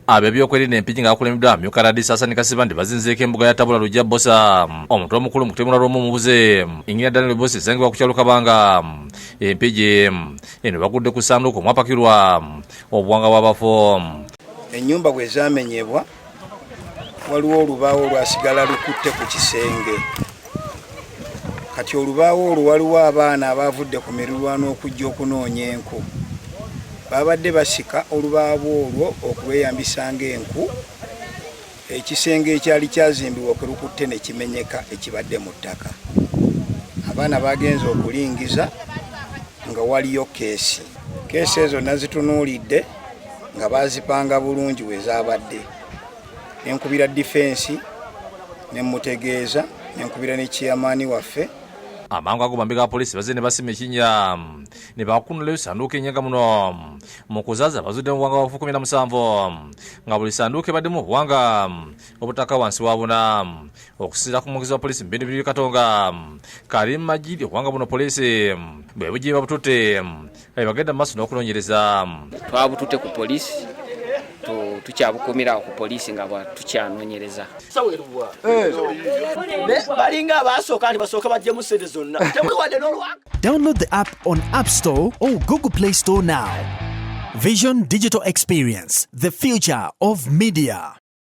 Ab'ebyokwerinda Empigi nga bakulembeddwa amyuka rdc Hassan Kasibante bazinzeeko embuga ya Tabula Lujja Bbosa, omutwe omukulu mu kutemula lw'omu omubuze Engineer Daniel Bbosa, esangibwa ku kyalo Kabanga, Empigi. Eno bagudde ku ssanduuko omwapakirwa obuwanga bw'abafu. Ennyumba bwe zamenyebwa, waliwo olubaawo olwasigala lukutte ku kisenge. Kati olubaawo olwo, waliwo abaana abavudde ku mirirwano okujja okunoonya enku, babadde basika olubaawo olwo okulweyambisa ng'enku. Ekisenge ekyali kyazimbibwa kwe lukutte ne kimenyeka, ekibadde mu ttaka. Abaana bagenze okulingiza nga waliyo keesi. Keesi ezo nazitunuulidde nga bazipanga bulungi we zaabadde. Nenkubira defence nemutegeeza, nenkubira ne chairman waffe. Amangu ago bambega ba poliisi bazze ne basima ekinnya ne bakunulayo sanduuko enyaga muno. Mu kuzaaza bazudde mu buwanga bwa 17, nga buli sanduuko ebaddemu obuwanga obutaka wansi wa buna. Okusinziira ku mwogezi wa poliisi mu bintu biri Katonga Karim Majidi, obuwanga buno poliisi bwe bugiye babututte bagenda mu maaso n'okunoonyereza. Twabutute ku poliisi, tukyabukuumira awo ku poliisi nga tukyanonyereza. Balinga abasooka nti basooka bajjemu sente zonna, temuli wadde n'olwaka. Download the app on App Store or Google Play Store now. Vision Digital Experience, the future of media.